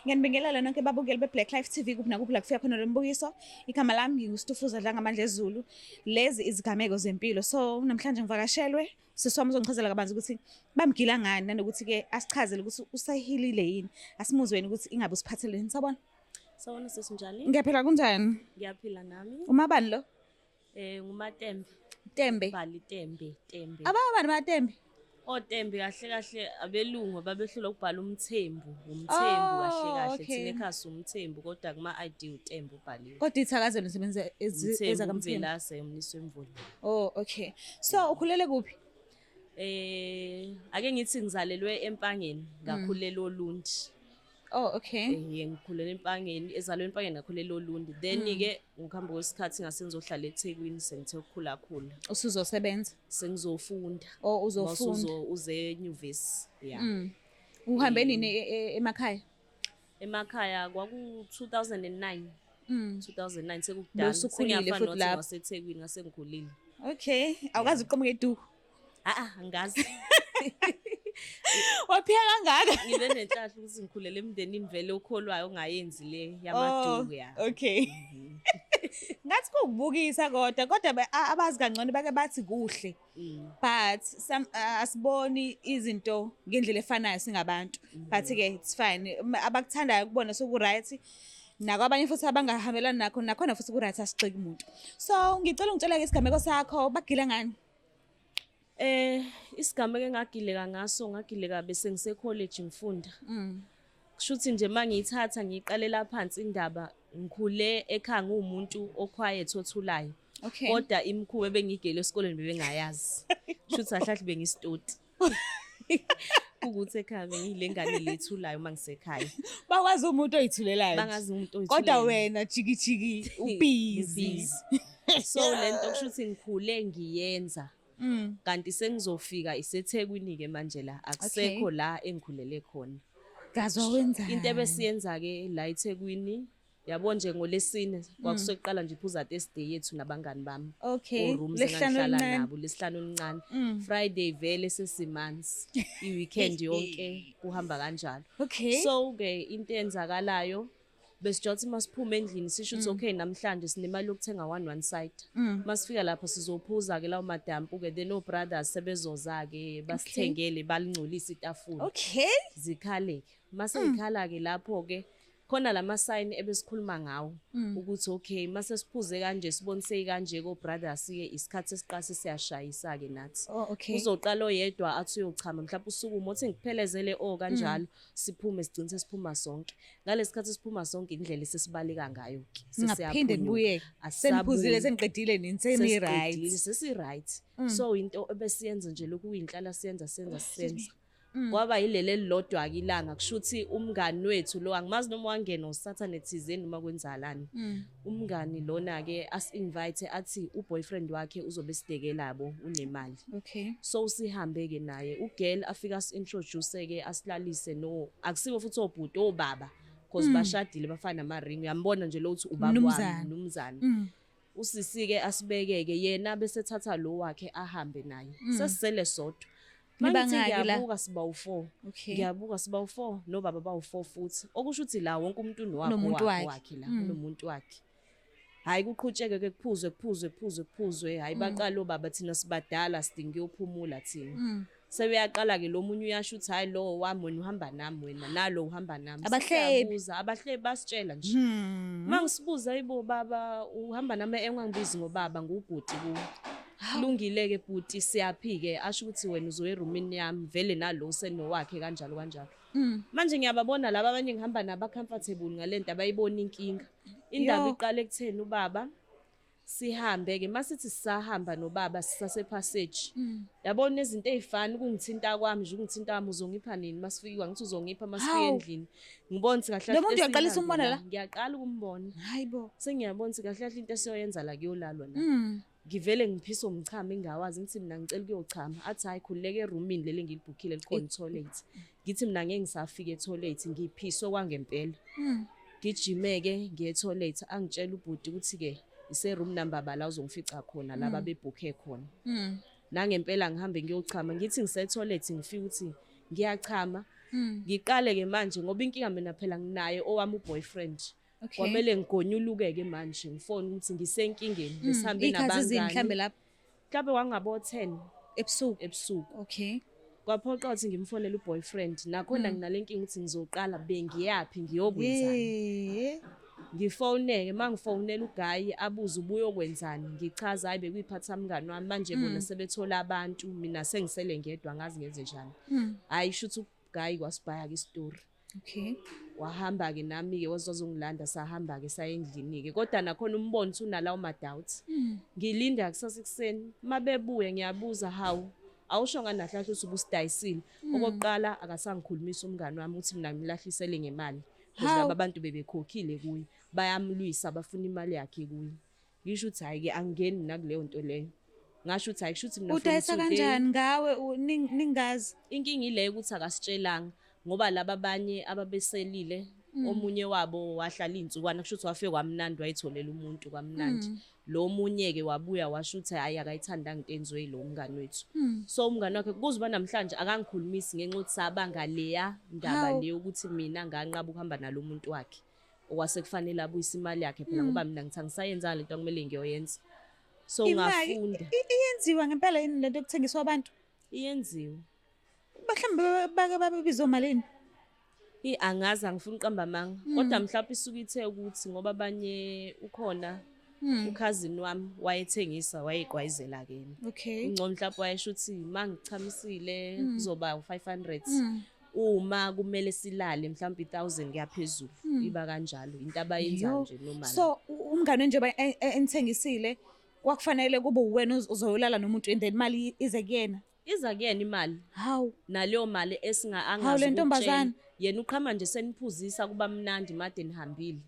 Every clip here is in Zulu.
Ngiyanibingelela nonke babukeli be-Black Life TV kuphi nakuphi la kufika khona lo mbukiso. Igama lami nginguStufuza Dlangamandla Ezulu. Lezi izigameko zempilo. So namhlanje ngivakashelwe sisi wami uzongichazela kabanzi ukuthi bamgila ngani nanokuthi-ke asichazele ukuthi usahilile yini. Asimuzweni ukuthi ingabe usiphatheleni. Sawubona. Sawubona sisi, njani? Ngiyaphila, kunjani? Ngiyaphila nami. Umabani lo? Ngumatembe. Tembe. Bali Tembe, Tembe. Ababani baTembe? OTembe kahle kahle abelungu babehlula ukubhala uMthembu, uMthembu kahle kahle. Thina ekhaya uMthembu kodwa kuma ID uTembe ubhaliwe. Kodwa ithakazelo nisebenza Umthembu ezakaMthembu. uMvelase umnisi wemvula. Oh, okay. So ukhulele kuphi? Ake ngithi ngizalelwe eMpangeni, ngakhulela oLundi. Oh, okay. Ngikhulele eMpangeni, ezalwe eMpangeni, ngakhulela oLundi. Then ke ngokuhamba kwesikhathi ngase ngizohlala eThekwini, sengithe ukukhula khula. Usuzosebenza. Sengizofunda. Oh, uzofunda. Mawusuzo uze enyuvesi. Yeah. Uhambe nini emakhaya? Emakhaya kwaku 2009. 2009, sekukudala. Bewusukhulile Sengiyafana futhi nokuthi lapho. ngaseThekwini ngase ngikhulile. Okay. Awukazi uqhamuka eduku. Ah ah, angazi. Waphika kangaka. Ngibe nenhlanhla ukuthi ngikhulele emndenini vele okholwayo ongayenzi le yamaduku, ya. Okay. Ngathi kukubukisa kodwa abazi kangcono bake bathi kuhle. But some asiboni izinto ngendlela efanayo singabantu. But ke it's fine. Abakuthandayo kubona soku right. Nakwabanye futhi abangahambelani nakho nakhona futhi ku right, asixeki umuntu. So ngicela ungitshela ke isigameko sakho, bagila ngani? Isigameko engagileka ngaso, ngagileka bese ngise college ngifunda. Kushuthi nje mangiyithatha ngiyiqalela phansi indaba, ngikhule ekhaya nguwumuntu oquiet, othulayo. Kodwa imikhuba ebengigele esikoleni bebengayazi. Kushuthi kahle kahle bengisitoti. Ukuthi ekhaya bengiyile ngane lethulayo uma ngisekhaya. Bakwazi umuntu oyithulelayo nje. Bangazi umuntu Kodwa oyithulelayo. wena jiki jiki ubusy. So lento kusho ukuthi ngikhule ngiyenza. Kanti sengizofika iseThekwini ke manje, la akusekho la engikhulele khona. Gazwa wenzani? Into ebesiyenza ke la eThekwini, yabo nje, ngolesine kwakusuke kuqala nje iphuza Thursday yethu nabangani bami. O-rooms Lesihlanu engangihlala elincane. nabo, lesihlanu elincane. Friday vele sesimanzi. I-weekend yonke kuhamba kanjalo. So ke into eyenzakalayo, besijwathi ukuthi masiphuma endlini sisho ukuthi okay, namhlanje sinemali yokuthenga one one side. Masifika lapho sizophuza ke lawo madampu ke, then o brothers sebezoza ke basithengele, balingcolisa itafula. Zikhale ke. Mase ikhala ke lapho ke khona lama sign ebesikhuluma ngawo ukuthi okay, mase siphuze kanje, sibonise kanje ko brothers ke, isikhathi esiqase siyashayisa ke nathi. Uzoqala oyedwa athi uyochama, mhlawumbe usukume uthi ngiphelezele o kanjalo, siphume, sigcine sesiphuma sonke. Ngalesikhathi siphuma sonke, indlela esesibaleka ngayo ke Ningaphinde nibuye. Seniphuzile, seniqedile nini, seni right. Sesi right. So into ebesiyenza nje lokhu kuyinhlala, siyenza senza senza. Kwaba yileli elilodwa ke ilanga, kusho ukuthi umngani wethu lo, angimazi noma wangena usathane thizeni noma kwenzalani. Umngani lona ke asi-invite, athi uboyfriend wakhe uzobe sidekela bo, unemali. So sihambe ke naye ugirl, afika asi-introduce ke, asilalise no akusibo futhi obhuti, obaba, cause bashadile, bafana nama-ring, uyambona nje lo uthi ubaba wami. Mnumzane. Mnumzane. Usisi-ke asibekeke yena, bese ethatha lo wakhe ahambe naye, sesisele sodwa. Mangithi Nibangaki la? ngiyabuka, siba u-four. Ngiyabuka, siba u-four nobaba bawu-four futhi, okusho ukuthi la wonke umuntu unowakhe. Unomuntu wakhe wakhe. Wakhe la unomuntu wakhe. Hayi, kuqhutsheke ke, kuphuzwe kuphuzwe kuphuzwe kuphuzwe. Hayi, baqala obaba, thina sibadala, sidinga ukuyophumula thina. Sebeyaqala ke, lo munye uyasho ukuthi hayi, lo wami, wena uhamba nami, wena nalo uhamba nami. Abahlebi. Siyabuza, abahlebi, basitshela nje. Mangisibuza, ayibo baba, uhamba nami, engangibizi ngobaba, ngubhuti kuwe. Kulungile-ke bhuti, siyaphi-ke? Asho ukuthi wena uzoya erumini yami vele, nalo usenowakhe, kanjalo kanjalo. Manje ngiyababona laba abanye ngihamba nabo comfortable ngalento, abayiboni inkinga. Indaba iqala ekutheni ubaba sihambe-ke, masithi sisahamba nobaba, sisase-passage, yabona izinto ey'fana ukungithinta kwami nje, ukungithinta kwami, uzongipha nini masifika? Ngithi uzongipha masifika endlini. Ngibona ukuthi kahle Lo kahle muntu into uyaqalisa esiyihambe ukumbona la? Ngiyaqala ukumbona. Hayibo. Sengiyabona ukuthi kahle kahle into esiyoyenza la kuyolalwa la. Ngivele ngiphise umchamo engawazi, ngithi mina ngicela ukuyochama, athi hayi, khululeka, erumini leli engilibhukhile likhona i-toilet. Ngithi mina ngeke ngisafika e-toilet, ngiphiswe kwangempela. Gijime-ke ngiye e-toilet, angitshela ubhuti ukuthi-ke ise-room number bala uzongifica khona la babebhukhe khona. Nangempela ngihambe ngiyochama, ngithi ngise-toilet, ngifike ukuthi ngiyachama. Ngiqale-ke manje ngoba inkinga mina phela nginaye owami uboyfriend. Kwamele ngigonyuluke-ke manje ngifone ukuthi ngisenkingeni, besihambe Iy'khathi ezini nabangani. mhlambe lapho? Mhlambe kwangabo-10 Ebusuku. Ebusuku. Kwaphoqa ukuthi ngimfonele uboyfriend, nakhona nginale nkinga ukuthi ngizoqala bengiyaphi, ngiyokwenzani. Ngifoneke, uma ngifonela uguy abuze ubuyokwenzani, ngichaza hhayi bekuyiphathi mngani wami, manje bona sebethola abantu, mina sengisele ngedwa, angazi ngenze njani. Hhayi shuthi uguy kwasibhaya-ke isitori. Wahamba-ke nami-ke wazozongilanda, sahamba-ke saya endlini-ke, kodwa nakhona umbono ukuthi unalawo ma-doubts. Ngilinda kusasa ekuseni, uma bebuya ngiyabuza, hawu awusho ngani kahle kahle ukuthi ubusidayisile. Okokuqala akasangikhulumisi umngani wami ukuthi mina ngimlahlisele ngemali. Because laba bantu bebekhokhile kuye, bayamlwisa bafuna imali yakhe kuye. Ngisho ukuthi hhayi-ke angingeni mina kuleyo nto leyo. Ngasho ukuthi hhayi kusho ukuthi mina from Udayisa today kanjani ngawe ningazi? Inkinga ile ukuthi akasitshelanga ngoba laba abanye ababeselile, omunye wabo wahlala iy'nsukwana, kusho ukuthi wafike kwamnandi wayitholela umuntu kwamnandi. Lo omunye-ke wabuya washo ukuthi hhayi akayithandanga into enziwe yilo mngani wethu. So umngani wakhe kuze uba namhlanje akangikhulumisi ngenxa yokuthi sabanga leya ndaba leyo ukuthi mina nganqaba ukuhamba nalo muntu wakhe. Okwase kufanele abuyise imali yakhe phela ngoba mina ngithi angisayenzanga lento okumele ngiyoyenza. So Imali ngafunda. Iyenziwa ngempela yini lento yokuthengiswa abantu? Iyenziwa. Mhlawumbe bake babebizwa malini? Angazi, angifuni uqamba amanga. Kodwa mhlawumbe isuke ithe ukuthi ngoba abanye ukhona ukhazini wami wayethengisa, wayeqwayizela ke yena. Ungcono mhlawumbe wayesho ukuthi mangichamisile kuzoba u500. Uma kumele silale mhlawumbe 1000 kuyaphezulu. Iba kanjalo into abayenzayo nje normal. So umngane njengoba enithengisile kwakufanele kube uwena uzoyolala nomuntu and then imali ize kuyena. Iza kuyena imali. Hawu. Naleyo mali esinga Hawu, angazi le ntombazane. ukukutshela. Yena uqhama nje seniphuzisa kuba mnandi made nihambile.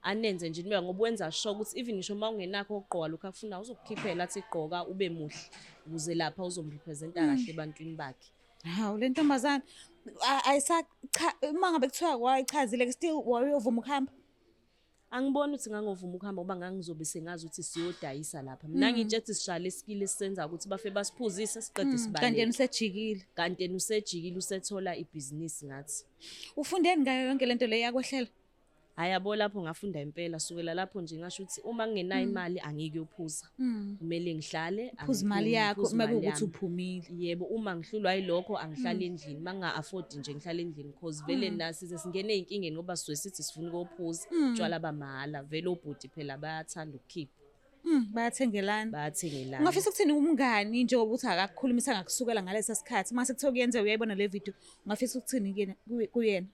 Anenze nje nibe ngoba wenza sure ukuthi even ngisho uma ungenakho ukugqoka lokho akufuna uzokukhiphela athi gqoka ube muhle ukuze lapha uzomrepresenta kahle ebantwini bakhe. Hawu le ntombazane ayisa cha, uma ngabe kuthiwa wayichazile still wayovuma ukuhamba. Angiboni ukuthi ngangovuma ukuhamba ngoba ngangizobe sengazi ukuthi siyodayisa lapha. Mina ngitshe ukuthi sishaya iskill esisenza ukuthi bafe basiphuzise siqede Kanti yena sibaleke. usejikile. Kanti yena usejikile usethola ibhizinisi ngathi. Ufundeni ngayo yonke lento le yakwehlela? Hayi yabo lapho ngafunda impela, sukela lapho nje ngasho ukuthi uma ngingenayo imali angikuyophuza. Kumele ngihlale Phuza imali angiphumi, yakho ngiphuze uma imali kuwukuthi yami. uphumile. Yebo, uma ngihlulwa yilokho angihlali endlini, manginga-afford nje ngihlala endlini cause vele nasize singene ey'nkingeni ngoba sisuke sithi sifuna ukuyophuza utshwala bamahhala, vele obhuti phela bayathanda ukukhipha. Bayathengelana. Bayathengelana. Ungafisa ukuthini umngani njengoba uthi akakukhulumisa ngakusukela ngalesa sikhathi, mase kuthiwa kuyenzeka uyayibona le video, ungafisa ukuthini kuyena?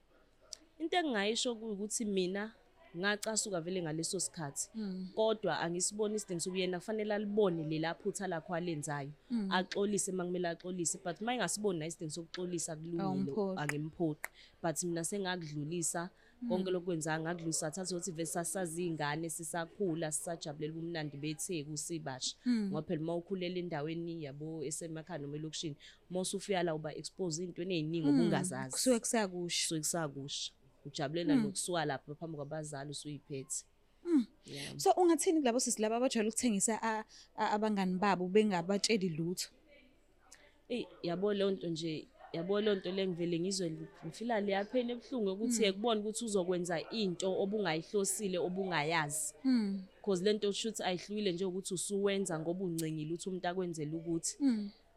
Into engingayisho kuyukuthi mina ngacasuka vele ngaleso sikhathi, kodwa angisiboni isidingo sokuyena, kufanele alibone lela phutha lakho alenzayo, axolise uma kumele axolise, but uma engasiboni naye isidingo sokuxolisa kulungile, Awumphoqi. Angimphoqi, but mina sengakudlulisa konke lokwenza, ngakudlulisa thatha ukuthi vese sasazi ingane sisakhula sisajabulela ubumnandi beTheku sibasha, ngoba phela uma ukhulela endaweni yabo esemakhaya noma elokishini, uma usufika la uba expose ey'ntweni ey'ningi obungazazi. Kusuke kusakusha. Kusuke kusakusha, ujabulela nokusuka lapha phambi kwabazali usuyiphethe. Yeah. So ungathini kulabo sisi laba abajwayele ukuthengisa abangani babo bengabatsheli lutho? Eyi yabo leyo nto nje, yabo leyo nto le ngivele ngizwe ngifila leya pain ebuhlungu ukuthi ekubona ukuthi uzokwenza into obungayihlosile obungayazi. Because lento shuthi ayihlukile nje ukuthi usuwenza ngoba uncengile ukuthi umuntu akwenzele ukuthi.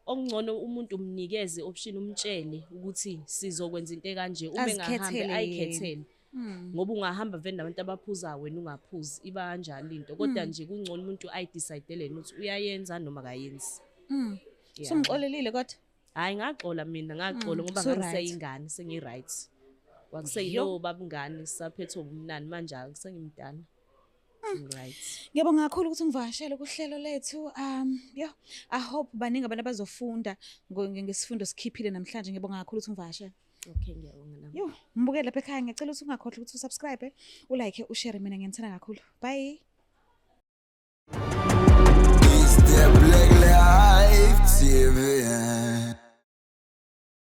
Okungcono umuntu umnikeze option, umtshele ukuthi sizokwenza into ekanje, uma engahambi Azikhethele yena. Ayikhethele. Ngoba ungahamba vele nabantu abaphuzayo wena ungaphuzi, iba kanjalo into, kodwa nje kungcono umuntu ayidecidele yena ukuthi uyayenza noma akayenzi. Yeah. Sumxolelile kodwa? Hayi ngaxola mina, ngaxola ngoba So right. ngangiseyingane, sengi-right. Kwakuseyilowo babungane sisaphethwe ubumnandi, manje sengimdala. Right. Ngiyabonga kakhulu ukuthi ungivakashele kuhlelo lethu. Yeah, I hope baningi abantu abazofunda ngesifundo sikhiphile namhlanje. Ngiyabonga kakhulu ukuthi ungivakashele. Okay, ngiyabonga nami. Yo, mbukele lapha ekhaya, ngiyacela ukuthi ungakhohlwa ukuthi usubscribe, ulike, ushare, mina ngiyanithanda kakhulu. Bye. It's the Black Life TV.